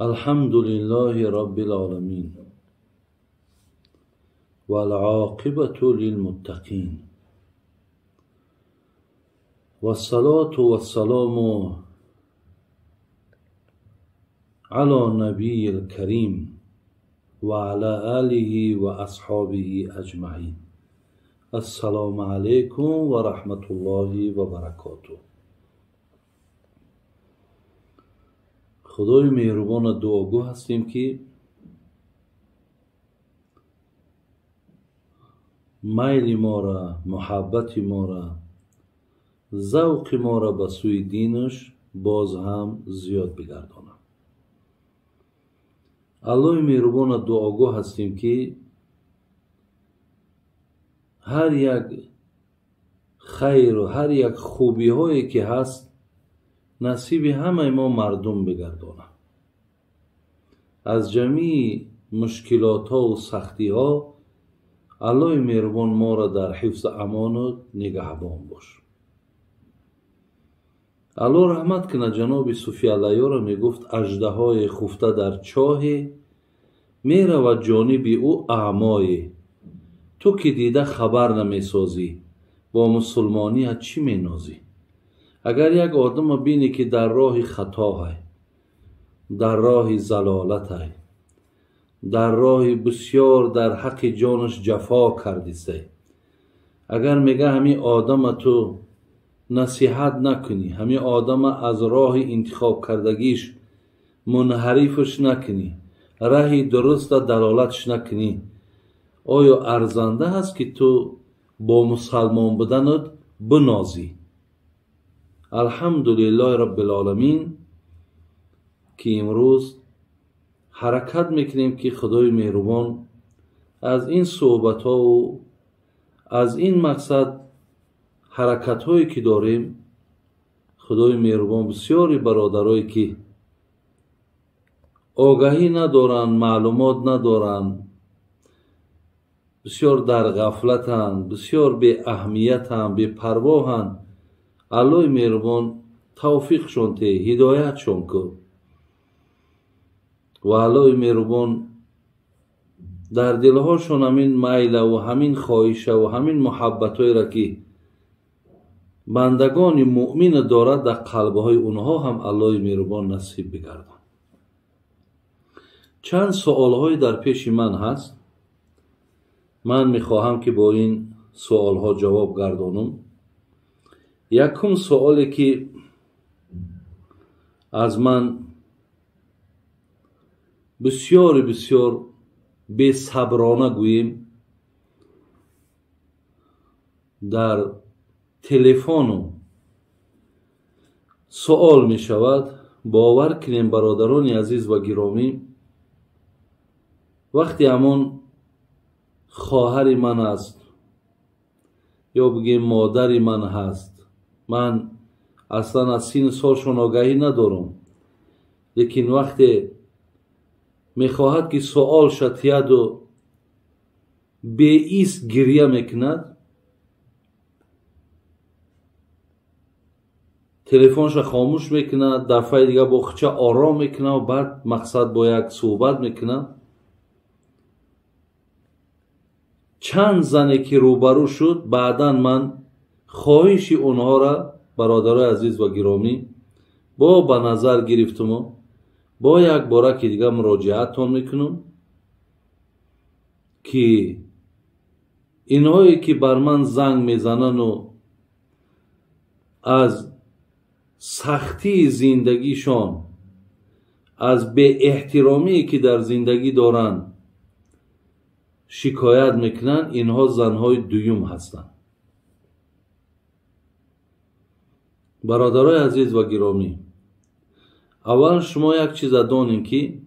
الحمد لله رب العالمين والعاقبة للمتقين والصلاة والسلام على نبي الكريم وعلى آله وأصحابه أجمعين. السلام عليكم ورحمة الله وبركاته. خدای مهربان دعاگو هستیم که میل ما را، محبت ما را، ذوق ما را به سوی دینش باز هم زیاد بگرداند. الله مهربان دعاگو هستیم که هر یک خیر و هر یک خوبی هایی که هست نصیب همه ما مردم بگردانه. از جمیع مشکلات ها و سختی ها الله مهربان ما را در حفظ امان و نگهبان باش. الله رحمت کنه جناب صوفی علیه را میگفت اژدهای خفته در چاه میرود جانب او اعمای، تو که دیده خبر نمیسازی با مسلمانی از چی مینازی؟ اگر یک آدم بینی که در راه خطا های، در راه زلالت های، در راه بسیار در حق جانش جفا کردیسته، اگر میگه همین آدم تو نصیحت نکنی، همین آدم از راه انتخاب کردگیش منحریفش نکنی، راه درست دلالتش نکنی، آیا ارزنده هست که تو با مسلمان بودنت بنازی؟ الحمدلله رب العالمین که امروز حرکت میکنیم که خدای مهربان از این صحبت ها و از این مقصد حرکت هایی که داریم، خدای مهربان بسیاری برادرایی که آگاهی ندارن، معلومات ندارن، بسیار در غفلتن، بسیار بی اهمیتن، بی پرواهن، الله مهربان توفیقشون ته، هدایتشون کن و الله مهربان در دلهاشون همین میل و همین خواهش و همین محبت‌هایی را که بندگان مؤمن دارد در قلب‌های اونها هم الله مهربان نصیب بگردان. چند سوال‌های در پیش من هست، من میخواهم که با این سوال‌ها جواب گردانم. یکم سوالی که از من بسیار بسیار بی‌صبرانه گوییم در تلفن سوال می شود، باور کنیم برادران عزیز و گرامی، وقتی همان خواهر من است یا بگیم مادر من هست، من اصلا از سین سالشون آگاهی ندارم، لیکن وقتی میخواهد که سوال شتید و به ایست گریه میکند، تلفنش خاموش میکند، دفعه دیگه با خچه آرام میکنه و بعد مقصد با یک صحبت میکنه. چند زنی که روبرو شد، بعدا من خواهش اونها را برادرای عزیز و گرامی با به نظر گرفتم و با یک باره که دیگه مراجعتون میکنم که اینهایی که بر من زنگ میزنن و از سختی زندگیشان، از بی احترامی که در زندگی دارن شکایت میکنن، اینها زنهای دویم هستند. برادرای عزیز و گرامی، اول شما یک چیز دانین که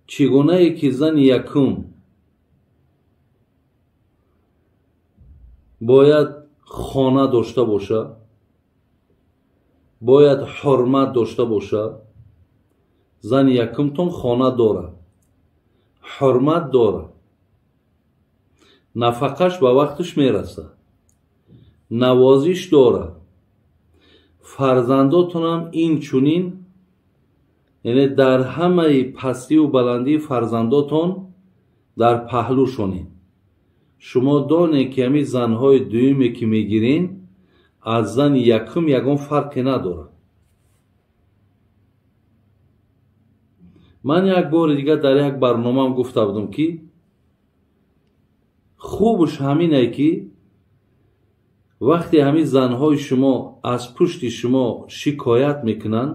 چگونه که زن یکم باید خانه داشته باشه، باید حرمت داشته باشه، زن یکمتون خانه داره، حرمت داره، نفقش به وقتش میرسه، Навозиш дорад. Фарзандотонам ин чунин, яъне дар ҳамаи пастиву баландии фарзандотон дар паҳлӯшонед. Шумо донед, ки ҳамин занҳои дуюме ки мегирин, аз зани якум ягон фарқе надорад. Ман як бори дигар дар як барномаам гуфта будам, ки хубш ҳамине, ки вақте ҳамин занҳои шумо аз пушти шумо шикоят мекунанд,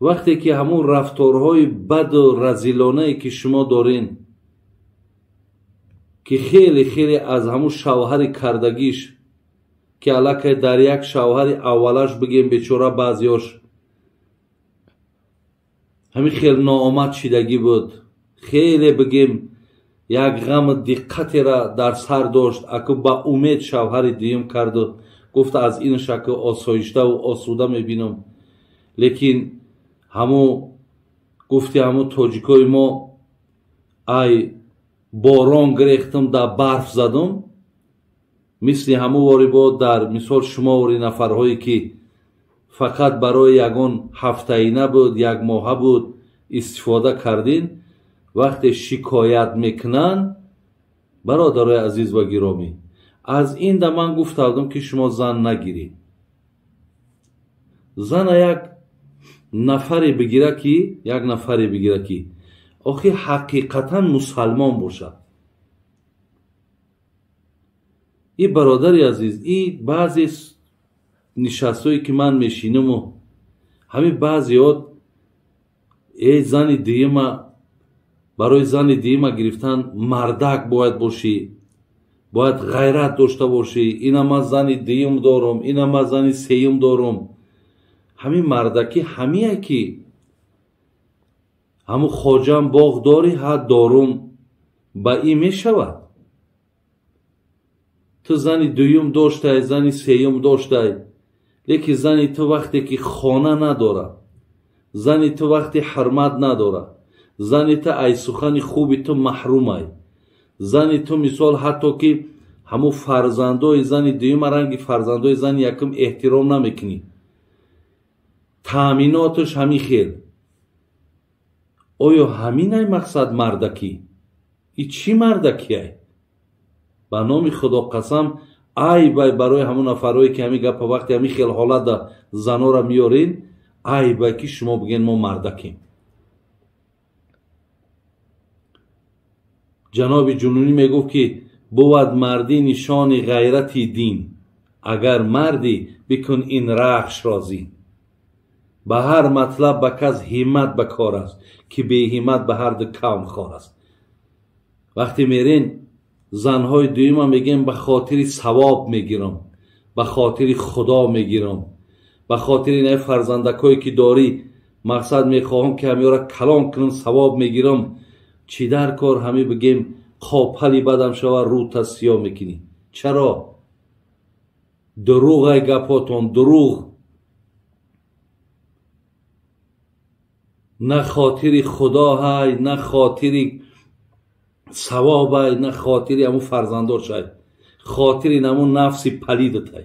вақте ки ҳамун рафторҳои баду разилонае ки шумо дорен, ки хеле хеле аз ҳамун шавҳари кардагиш, ки аллакай дар як шавҳари аввалаш бигем бечора баъзеёш ҳамин хел ноомад шидагӣ буд, хеле бигем як ғаму диққатера дар сар дошт, аку ба умед шавҳари дуюм карду гуфт аз ин шакл осоиштаву осуда мебинам. Лекин ҳаму гуфти ҳаму тоҷикои мо ай борон гирехтам дар барф задум, мисли ҳаму вори бо дар мисол шумо вори нафарҳое ки фақат барои ягон ҳафтаина буд, як моҳа буд истифода кардин, вақте шикоят мекунанд, бародарои азиз ва гиромӣ, аз ин да ман гуфта будам, ки шумо зан нагиред. Зана як нафаре бигира, ки як нафаре бигира, ки охи ҳақиқатан мусалмон бошад. И бародари азиз, и баъзе нишастҳое ки ман мешинаму ҳамин баъзеҳо э зани дуюма, барои зани дуюма гирифтан мардак бояд бошӣ, бояд ғайрат дошта бошӣ, ина ман зани дуюм дорум, ина ман зани сеюм дорум. Ҳамин мардакӣ ҳамие ки ҳамун хоҷам боғ дорӣ, ҳа дорум, ба ин мешавад. Ту зани дуюм доштай, зани сеюм доштай, лекин зани ту вақте ки хона надорад, зани ту вақте ҳурмат надорад, зани ту ай сухани хуби ту маҳрумай, зани ту мисол ҳатто ки ҳамун фарзандои зани дуюма ранги фарзандои зани якум эҳтиром намекунӣ, таъминоташ ҳамин хел. Оё ҳаминай мақсад мардакӣ? И чӣ мардакиай? Ба номи Худо қасам, айбай барои ҳамун нафарҳое ки ҳамин гапа вақте ҳамин хел ҳолата занора меёрен, айбай ки шумо бигӯен мо мардакем. Ҷаноби Ҷунунӣ мегуфт, ки бувад мардӣ нишони ғайрати дин, агар мардӣ бикун ин рахшро зин. Ба ҳар матлаб ба кас ҳиммат ба кор аст, ки беҳиммат ба ҳар ду қавм хор аст. Вақте мерен занҳои дуюма мегӯем ба хотири савоб мегирам, ба хотири Худо мегирам, ба хотири инаи фарзандакое ки дорӣ мақсад мехоҳам ки ҳамёра калон кунам, савоб мегирам. Чӣ дар кор ҳамин бигем қопали бадам шава, рӯта сиёҳ мекунӣ? Чаро? Дурӯғ ай гапотон, дурӯғ. На хотири Худо ҳай, на хотири савобай, на хотири ҳамун фарзандошай, хотири намун нафси палидатай,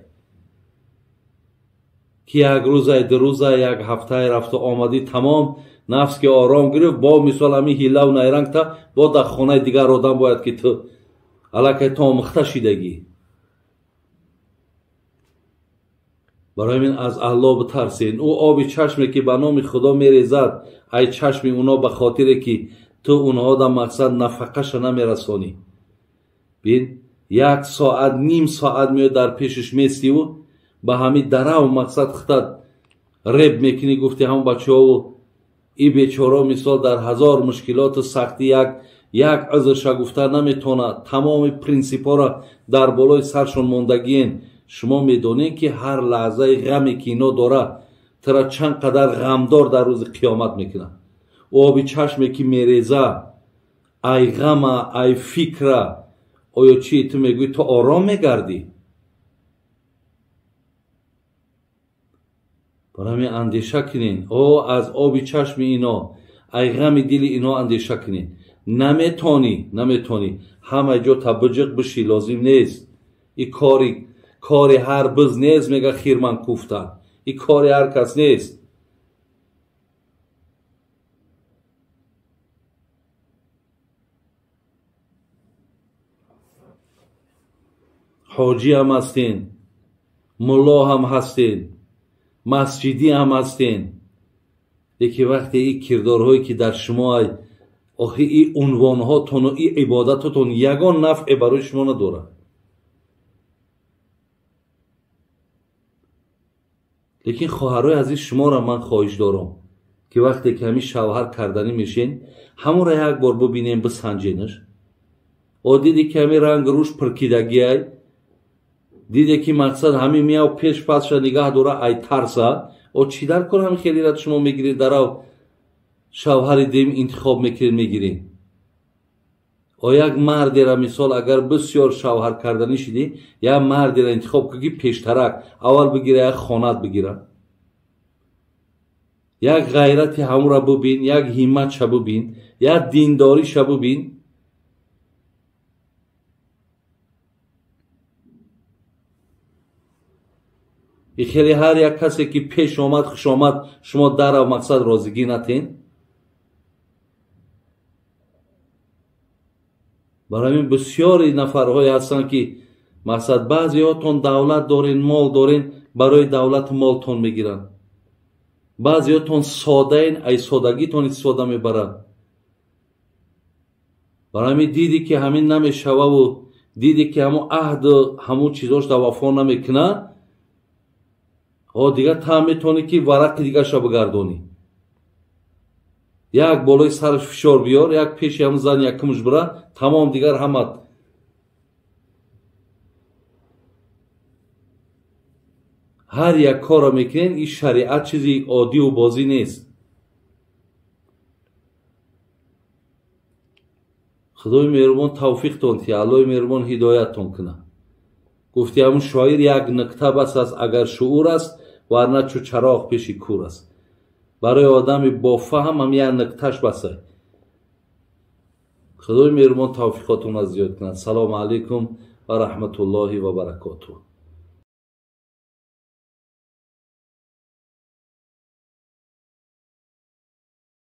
ки як рӯзай, ду рӯзай, як ҳафтае рафту омадӣ, тамом, нафс ки ором гирифт, бо мисол ҳамин ҳиллаву найрангта бо дар хонаи дигар одам бояд ки ту аллакай ту омӯхта шидагӣ. Барои ҳамин аз Аллоҳ битарсен. Ӯ оби чашме ки ба номи Худо мерезад, ай чашми уно ба хотире ки ту онҳо дар мақсад нафақаша намерасонӣ. Бин, як соат, ним соат меояд дар пешаш местиву ба ҳамин дарав мақсад хитат реб мекунӣ, гуфти ҳамон бачаҳову и бечоро мисол дар ҳазор мушкилоту сахтӣ як узрша гуфта наметавонад, тамоми принсипҳоро дар болои саршон мондагиен. Шумо медонед, ки ҳар лаҳзаи ғаме ки ино дора тура чанд қадар ғамдор дар рӯзи қиёмат мекунад. Ӯ оби чашме ки мереза ай ғама, ай фикра, оё чи ту мегӯӣ ту ором мегардӣ? Барои ҳамин андеша кунед, о аз оби чашми ино, ай ғами дили ино андеша кунед. Наметонӣ, наметонӣ ҳама ҷо табиҷиқ бишӣ, лозим нест. И кори ҳар биз нест, мега хирман куфтан. И кори ҳар кас нест. Ҳоҷӣ ҳам ҳастен, мулло ҳам ҳастен, масҷидӣ ҳам ҳастен. Лекин вақте и кирдорҳое ки дар шумо ай, охи и унвонҳотону и ибодатотон ягон нафъе барои шумо надорад. Лекин хоҳарҳои азиз, шуморо ман хоҳиш дорам ки вақте ки ҳамин шавҳар карданӣ мешен, ҳамонро як бор бибинем, бисанҷенаш. О диде ки ҳамин ранг рӯш пиркидагиай, диде ки мақсад ҳамин мияв пеш пасша нигаҳ дора, ай тарса. О чӣ дар кор ҳамин хелират шумо мегиред, дарав шавҳари дем интихоб мекунед, мегиред. О як мардера мисол агар бисёр шавҳар карданӣ шидӣ, як мардера интихоб кун ки пештарак аввал бигира, як хонат бигира, як ғайрати ҳамура бубин, як ҳимматша бубин, як диндориша бубин. И хеле ҳар як касе ки пеш омад, хуш омад, шумо дарав мақсад розигӣ натен. Барои ҳамин бисёри нафарҳое ҳастанд ки мақсад баъзеҳотон давлат дорен, мол дорен, барои давлату молтон мегиранд. Баъзеҳотон содаен, ай содагитон истифода мебаранд. Барои ҳамин диде ки ҳамин намешававу диде ки ҳамун аҳду ҳамун чизош дар вафо намекунад, о дигар та метавонӣ ки варақи дигарша бигардонӣ. Як болои сараш фишор биёр, як пеши ҳамун зан якумш бира, тамом дигар ҳамат. Ҳар як корро мекунед, ин шариат чизи оддиву бозӣ нест. Худои меҳрубон тавфиқтон тиҳад, Аллоҳи меҳрубон ҳидояттон кунад. Гуфти ҳамун шоир як нукта бас аст, агар шуур аст, варна чу чароғ пеши кур аст. Барои одами бофаҳм ҳам як нукташ бас аст. Худои меҳрубон тавфиқотонро зиёд кунад. Салому алайкум ва раҳматуллоҳи ва баракотуҳ.